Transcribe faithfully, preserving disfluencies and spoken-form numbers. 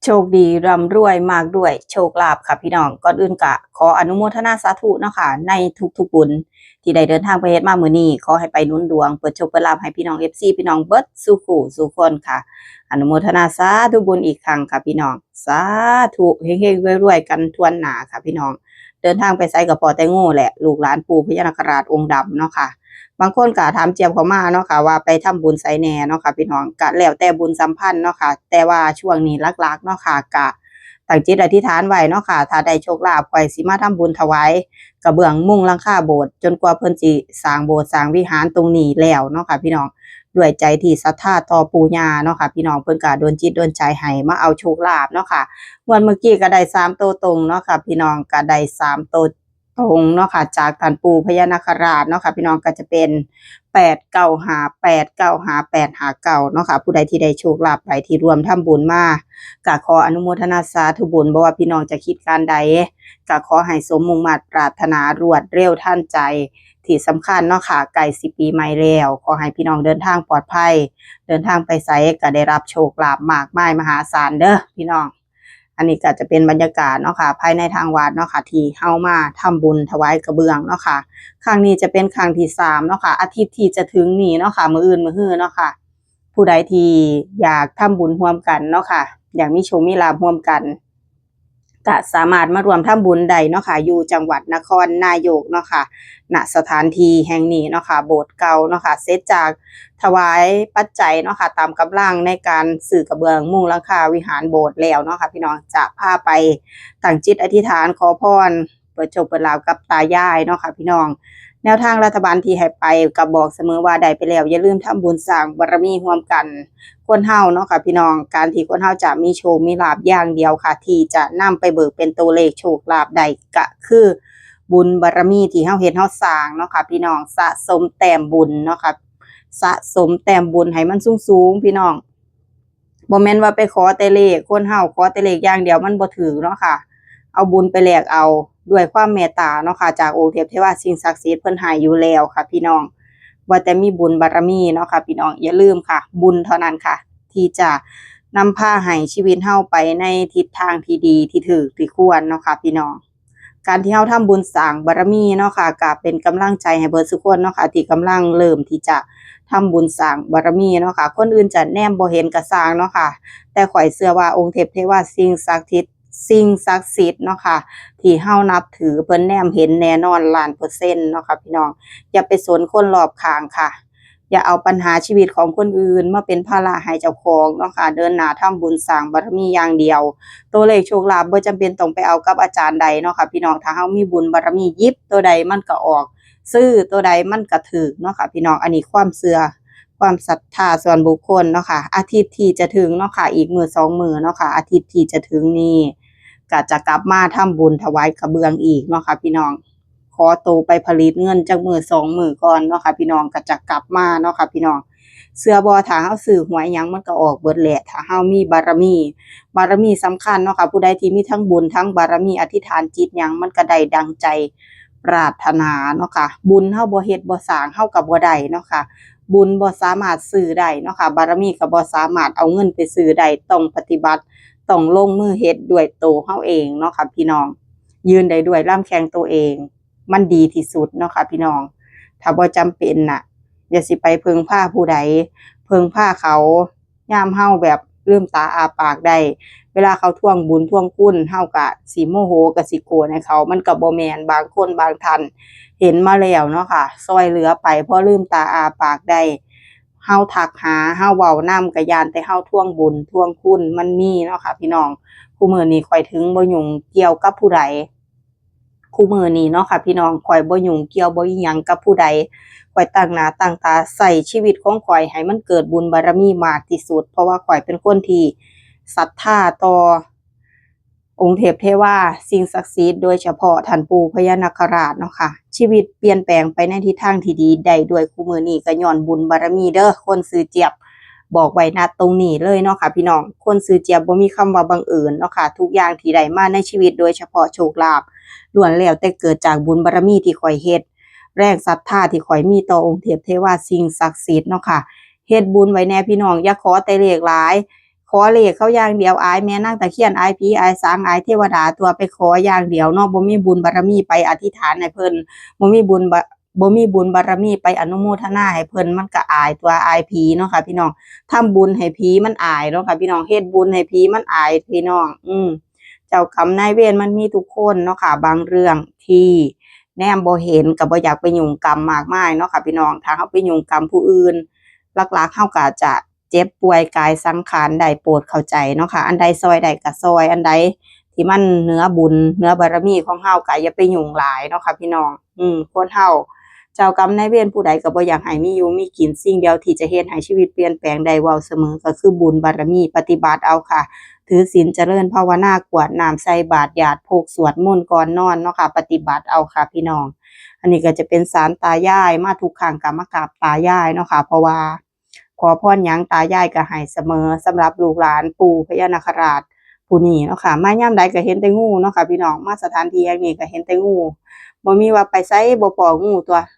โชคดีร่ำรวยมากด้วยโชคลาภค่ะพี่น้อง ก่อนอื่นก็ขออนุโมทนาสาธุเนาะค่ะ ในทุกๆบุญที่ได้เดินทางไปเฮ็ดมามื้อนี้ ขอให้ไปหนุนดวง เปิดโชคเปิดลาภให้พี่น้อง เอฟซี พี่น้องเบิดสู่คู่สู่คนค่ะ อนุโมทนาสาธุบุญอีกครั้งค่ะพี่น้อง สาธุ เฮงๆรวยๆกันทั่วหน้าค่ะพี่น้อง เดินทางไปไสก็พ้อแต่งูแหละ ลูกหลานปู่พญานาคราชองค์ดำเนาะค่ะ บางคนก็ถามเจี๊ยบเข้ามาเนาะค่ะ ว่าไปทำบุญไสแหน่เนาะค่ะพี่น้อง ก็แล้วแต่บุญสัมพันธ์เนาะค่ะ แต่ว่าช่วงนี้หลักๆเนาะค่ะ ก็ตั้งจิตอธิษฐานไว้เนาะค่ะ ถ้าได้โชคลาภข้อยสิมาทำบุญถวายกระเบื้องมุงหลังคาโบสถ์ จนกว่าเพิ่นสิสร้างโบสถ์สร้างวิหารตรงนี้แล้วเนาะค่ะพี่น้อง ด้วยใจที่ศรัทธาต่อปู่ย่าเนาะค่ะพี่น้อง เพิ่นก็ดลจิตดลใจให้มาเอาโชคลาภเนาะค่ะ งวดเมื่อกี้ก็ได้สามตัวตรงเนาะค่ะพี่น้อง ก็ได้สามตัวตรงเนาะค่ะ จากท่านปู่พญานาคราชเนาะค่ะพี่น้อง ก็จะเป็น แปดเก้าห้า แปดเก้าห้า แปดห้าเก้า เนาะค่ะ ผู้ใดที่ได้โชคลาภไปที่ร่วมทำบุญมา ก็ขออนุโมทนาสาธุบุญ บ่ว่าพี่น้องจะคิดการใด ก็ขอให้สมมุ่งมาดปรารถนารวดเร็วทันใจ ที่สำคัญเนาะค่ะ ใกล้สิปีใหม่แล้ว ขอให้พี่น้องเดินทางปลอดภัย เดินทางไปไสก็ได้รับโชคลาภมากมายมหาศาลเด้อพี่น้อง อันนี้ก็จะเป็นบรรยากาศเนาะค่ะ ภายในทางวัดเนาะค่ะ ที่เฮามาทำบุญถวายกระเบื้องเนาะค่ะ ครั้งนี้จะเป็นครั้งที่สามเนาะค่ะ อาทิตย์ที่จะถึงนี้เนาะค่ะ มื้ออื่นมื้อฮือเนาะค่ะ ผู้ใดที่อยากทำบุญร่วมกันเนาะค่ะ อยากมีโชคมีลาภร่วมกัน ก็สามารถมาร่วมทำบุญได้เนาะค่ะ อยู่จังหวัดนครนายกเนาะค่ะ ณ สถานที่แห่งนี้เนาะค่ะ โบสถ์เก่าเนาะค่ะ เสร็จจากถวายปัจจัยเนาะค่ะ ตามกำลังในการซื้อกระเบื้องมุงหลังคาวิหารโบสถ์แล้วเนาะค่ะ พี่น้องจะพาไปตั้งจิตอธิษฐานขอพร เปิดโชคเปิดลาภกับตายายเนาะค่ะพี่น้อง แนวทางรัฐบาลที่ให้ไปก็บอกเสมอว่าได้ไปแล้ว อย่าลืมทำบุญสร้างบารมีร่วมกัน คนเฮาเนาะค่ะพี่น้อง การที่คนเฮาจะมีโชคมีลาภอย่างเดียวค่ะ ที่จะนำไปเบิกเป็นตัวเลขโชคลาภได้ก็คือบุญบารมีที่เฮาเฮ็ดเฮาสร้างเนาะค่ะพี่น้อง สะสมแต้มบุญเนาะค่ะ สะสมแต้มบุญให้มันสูงๆพี่น้อง บ่แม่นว่าไปขอแต่เลข คนเฮาขอแต่เลขอย่างเดียวมันบ่ถืกเนาะค่ะ เอาบุญไปแลกเอาด้วยความเมตตาเนาะค่ะ จากองค์เทพเทวาสิ่งศักดิ์สิทธิ์เพิ่นให้อยู่แล้วค่ะพี่น้อง ว่าแต่มีบุญบารมีเนาะค่ะพี่น้อง อย่าลืมค่ะ บุญเท่านั้นค่ะ ที่จะนำพาให้ชีวิตเฮาไปในทิศทางที่ดีที่ถืกที่ควรเนาะค่ะพี่น้อง การที่เฮาทำบุญสร้างบารมีเนาะค่ะ ก็เป็นกำลังใจให้เบิดซุคนเนาะค่ะ ที่กำลังเริ่มที่จะทำบุญสร้างบารมีเนาะค่ะ คนอื่นจะแนมบ่เห็นก็ซ่างเนาะค่ะ แต่ข้อยเชื่อว่าองค์เทพเทวาสิ่งศักดิ์สิทธิ์ สิ่งศักดิ์สิทธิ์เนาะค่ะ ที่เฮานับถือเพิ่นแนมเห็นแน่นอนล้านเปอร์เซ็นต์เนาะค่ะพี่น้อง อย่าไปสนคนรอบข้างค่ะ อย่าเอาปัญหาชีวิตของคนอื่นมาเป็นภาระให้เจ้าของเนาะค่ะ เดินหน้าทำบุญสร้างบารมีอย่างเดียว ตัวเลขโชคลาภบ่จำเป็นต้องไปเอากับอาจารย์ใดเนาะค่ะพี่น้อง ถ้าเฮามีบุญบารมีหยิบตัวใดมันก็ออก ซื้อตัวใดมันก็ถืกเนาะค่ะพี่น้อง อันนี้ความเชื่อความศรัทธาส่วนบุคคลเนาะค่ะ อาทิตย์ที่จะถึงเนาะค่ะ อีกมื้อสองมื้อเนาะค่ะ อาทิตย์ที่จะถึงนี้ ก็จะกลับมาทำบุญถวายกระเบื้องอีกเนาะค่ะพี่น้อง ขอโตไปผลิตเงินจักมื้อสองมื้อก่อนเนาะค่ะพี่น้อง ก็จะกลับมาเนาะค่ะพี่น้อง เชื่อบ่ ถ้าเฮาซื้อหวยหยังมันก็ออกเบิดแหละ ถ้าเฮามีบารมี บารมีสำคัญเนาะค่ะ ผู้ใดที่มีทั้งบุญทั้งบารมี อธิษฐานจิตหยังมันก็ได้ดังใจปรารถนาเนาะค่ะ บุญเฮาบ่เฮ็ดบ่สร้างเฮาก็บ่ได้เนาะค่ะ บุญบ่สามารถซื้อได้เนาะค่ะ บารมีก็บ่สามารถเอาเงินไปซื้อได้ ต้องปฏิบัติ ต้องลงมือเฮ็ดด้วยโตเฮาเองเนาะค่ะพี่น้อง ยืนได้ด้วยลำแข้งตัวเอง มันดีที่สุดเนาะค่ะพี่น้อง ถ้าบ่จำเป็นน่ะ อย่าสิไปพึ่งพาผู้ใด พึ่งพาเขา ยามเฮาแบบลืมตาอ้าปากได้ เวลาเขาทวงบุญทวงคุณ เฮาก็สิโมโห ก็สิโกรธให้เขา มันก็บ่แม่น บางคนบางท่านเห็นมาแล้วเนาะค่ะ ซ่อยเหลือไป พอลืมตาอ้าปากได้ เฮาทักหา เฮาเว้านำ ก็ย้านแต่เฮาทวงบุญทวงคุณ มันมีเนาะค่ะพี่น้อง คุมื้อนี้ข้อยถึงบ่ยุ่งเกี่ยวกับผู้ใด คุมื้อนี้เนาะค่ะพี่น้อง ข้อยบ่ยุ่งเกี่ยวบ่อิหยังกับผู้ใด ข้อยตั้งหน้าตั้งตาใช้ชีวิตของข้อยให้มันเกิดบุญบารมีมากที่สุด เพราะว่าข้อยเป็นคนที่ศรัทธาต่อองค์เทพเทวา สิ่งศักดิ์สิทธิ์ โดยเฉพาะท่านปู่พญานาคราชเนาะค่ะ ชีวิตเปลี่ยนแปลงไปในทิศทางที่ดีได้ด้วยคุมื้อนี้ก็ย้อนบุญบารมีเด้อ คนชื่อเจี๊ยบ บอกไว้ ณ ตรงนี้เลยเนาะค่ะพี่น้อง คนชื่อเจี๊ยบบ่มีคำว่าบังเอิญเนาะค่ะ ทุกอย่างที่ได้มาในชีวิต โดยเฉพาะโชคลาภ ล้วนแล้วแต่เกิดจากบุญบารมีที่ข้อยเฮ็ด แรงศรัทธาที่ข้อยมีต่อองค์เทพเทวาสิ่งศักดิ์สิทธิ์เนาะค่ะ เฮ็ดบุญไว้แหน่พี่น้อง อย่าขอแต่เลขหลาย ขอเลขเขาอย่างเดียว อายแม่นางตะเคียน อายผี อายสาง อายเทวดาตัว ไปขออย่างเดียวเนาะ บ่มีบุญบารมีไปอธิษฐานให้เพิ่น บ่มีบุญบะ บ่มีบุญบารมีไปอนุโมทนาให้เพิ่น มันก็อายตัว อายผีเนาะค่ะพี่น้อง ทำบุญให้ผีมันอายเนาะค่ะพี่น้อง เฮ็ดบุญให้ผีมันอายพี่น้อง อืม เจ้ากรรมนายเวรมันมีทุกคนเนาะค่ะ บางเรื่องที่แนมบ่เห็นก็บ่อยากไปยุ่งกรรมมากมายเนาะค่ะพี่น้อง ถ้าเฮาไปยุ่งกรรมผู้อื่น หลักๆ เฮาก็จะเจ็บป่วยกายสังขารได้ โปรดเข้าใจเนาะค่ะ อันใดซ่อยได้ก็ซ่อย อันใดที่มันเหนือบุญเหนือบารมีของเฮาก็อย่าไปยุ่งหลายเนาะค่ะพี่น้อง อืม คนเฮา เจ้ากรรมนายเวรผู้ใดก็บ่อยากให้มีอยู่มีกิน สิ่งเดียวที่จะเฮ็ดให้ชีวิตเปลี่ยนแปลงได้ เว้าเสมอก็คือบุญบารมี ปฏิบัติเอาค่ะ ถือศีลเจริญภาวนา กรวดน้ำใส่บาตร หยาดพก สวดมนต์ก่อนนอนเนาะค่ะ ปฏิบัติเอาค่ะพี่น้อง อันนี้ก็จะเป็นศาลตายาย มาทุกครั้งก็มากราบตายายเนาะค่ะ เพราะว่าขอพรหยังตายายก็ให้เสมอ สำหรับลูกหลานปู่พญานาคราชผู้นี้เนาะค่ะ มายามใดก็เห็นแต่งูเนาะค่ะพี่น้อง มาสถานที่แห่งนี้ก็เห็นแต่งู บ่มีว่าไปไสบ่พ้องูตัว